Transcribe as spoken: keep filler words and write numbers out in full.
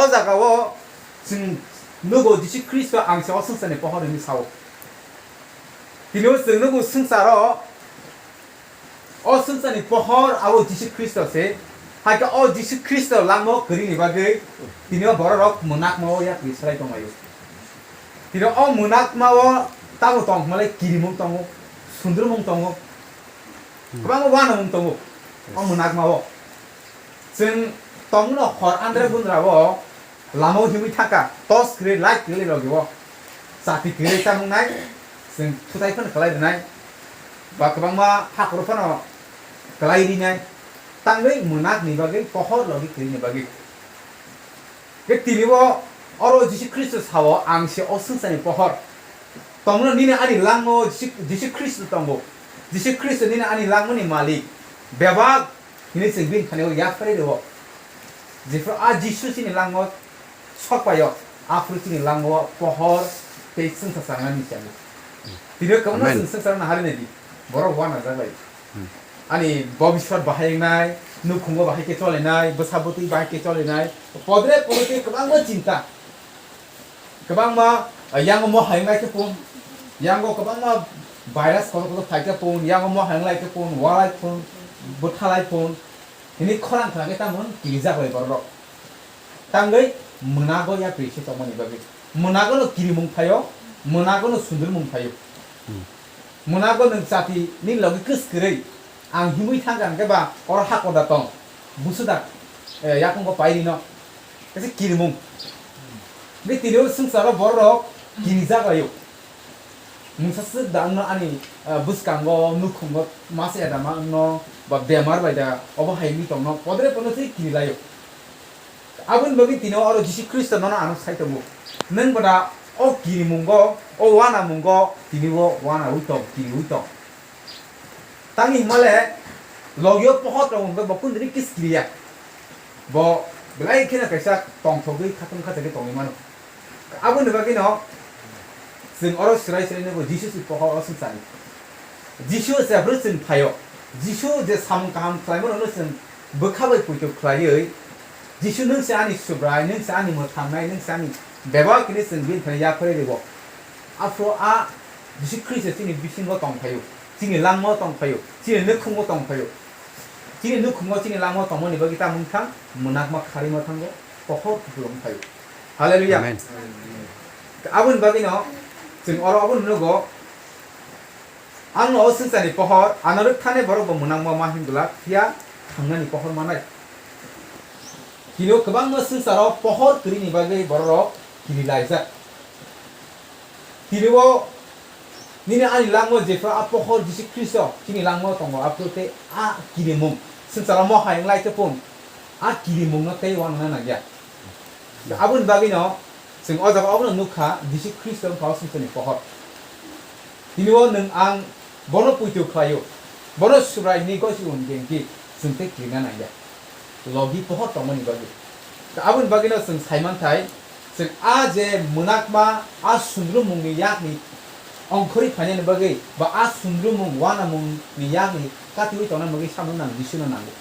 O jagao chwng nugo Jisu Khristo ang se o swngcharni pohor hinwi sao. Tini o chwng nugo swngcharo, o swngcharni pohor abo Jisu Khristo se. Hai khe o Jisu Khristo langmao kwrwini bagwi tini o bororok mwnakmao yapri swlai tonglaio. Tini o mwnakmao tamo tong hwnmale kirimung tongo, sundrumung tongo, kwbangma uanamung tongo o mwnakmao. Chwng tongno hor andra gundrao lamao himwi thangkha, tos kwrwi, light kwrwi logi o chati kwrwi chamungnai, chwng thutai phano kwlai rwnai, ba kwbangma hakhoro phano kwlai rinai, tangwi mwnakni bagwi, pohor logi kwrwini bagwi. Khe tini bo oro Jisu Khristo sao, "Ang se o swngcharni pohor." Tongmano nini ani langmao Jisu, Jisu Khristo tongo. Jisu Khristo nini ani langmani malik. Bebak hinwi chwng bini thani o yapharwi rwo. Jephru a Jisu chini langmao sok paio, aphuru chini langmao pohor tei swngchar changnani chani. Tini kwbangma Amen. Chwng swngchar nahari nai di. Borok uanajak lai. Ani bobiswat bahai wngnai, nukhungo bahai khe cholinai, bwsa bwtwi bahai khe cholinai, podre podre tei kwbangma chinta. Kwbangma, ah, yango mo hai wnglai khe pun, yango kwbangma virus kotor kotor phai khe pun, yango mo hai wnglai khe pun, walai pun, bwthalai pun, hini khorang khna khe tamo kirijak lai borok. Tangwi mwnago yapri se tongmani bagwi. Mwnago no kirimung phaio, mwnago no sundurmung phaio. Mwnago nwng chati ni logi kwskwrwi ang himwi thangkha hwnkhe ba oro hakoda tong, busuda, eh, yakungo pairino. Kaisa kirimung. Bini tini o swngcharo bororok kirijak laio. Mungsa swk da wngno ani, eh, bwskango, nukhungo masa ya da ma wngno, ba bemar bai da, obo hai wngwi tongno, podre podre se kiri laio. Aboni bagwi tini oro Jisu Khristo nono ano sai tongo. Nwng boda o kirimungo, o wanamungo, tini o wanaui tong, kiriui tong. Tamni hwnmale logio pohor tongo hwnba bo kundri kis kiriya. Bo belai kheno kaisa tongthogwi khatung khathagwi tongwi mano. Aboni bagwino chwng oro swrai swrai nugo Jisu se pohor o swngchar. Jisu se bwrwi chwng phaio. Jisu je samung kaham khlaimano no chwng bwkha bai poito khlaiwi, Jisu, nwng se ani Subrai, nwng se ani mwthangnai, nwng se ani bebak hinwi chwng bini thani yapharwi rwo. Aphuru a Jisu Khristo chini bisingo tong phaio, chini langmao tong phaio, chini nukhungo tong phaio. Chini nukhungo, chini langmao tongmani bagwi tamo wngthang, mwnakma kharwi ma thango, pohor kupulung phaio. Hallelujah. Amen. Aboni bagwino chwng oro abono nugo, "Ang no o swngcharni pohor, ano rwktharnai borok bo mwnakma ma himglak, phiya thangnani pohor manai." Kino kwbangma swngcharo pohor kwrwini bagwi bororok kiri laijak. Tini o nini ani langmao jephru a pohor Jisu Khristo chini langmao tongo, aphuru tei a kirimung swngcharo mo hai wng lai khe pun, a kirimungno tei uanana nangya. Aboni bagwino chwng o jaga obono nukha, Jisu Khristo wngkha o swngcharni pohor. Tini o nwng ang bono poito khlaio, bono Subrai hinwi gosi un gen ki chwng tei kirina nangya. Logi pohor tongmani bagwi. Aboni bagwino chwng saimanthai, chwng a je mwnakma, a sundrumungni yakni ongkhorwi phainani bagwi, ba a sundrumung uanamungni yakni katiwi tongna bagwi samung nang Jisuno nango.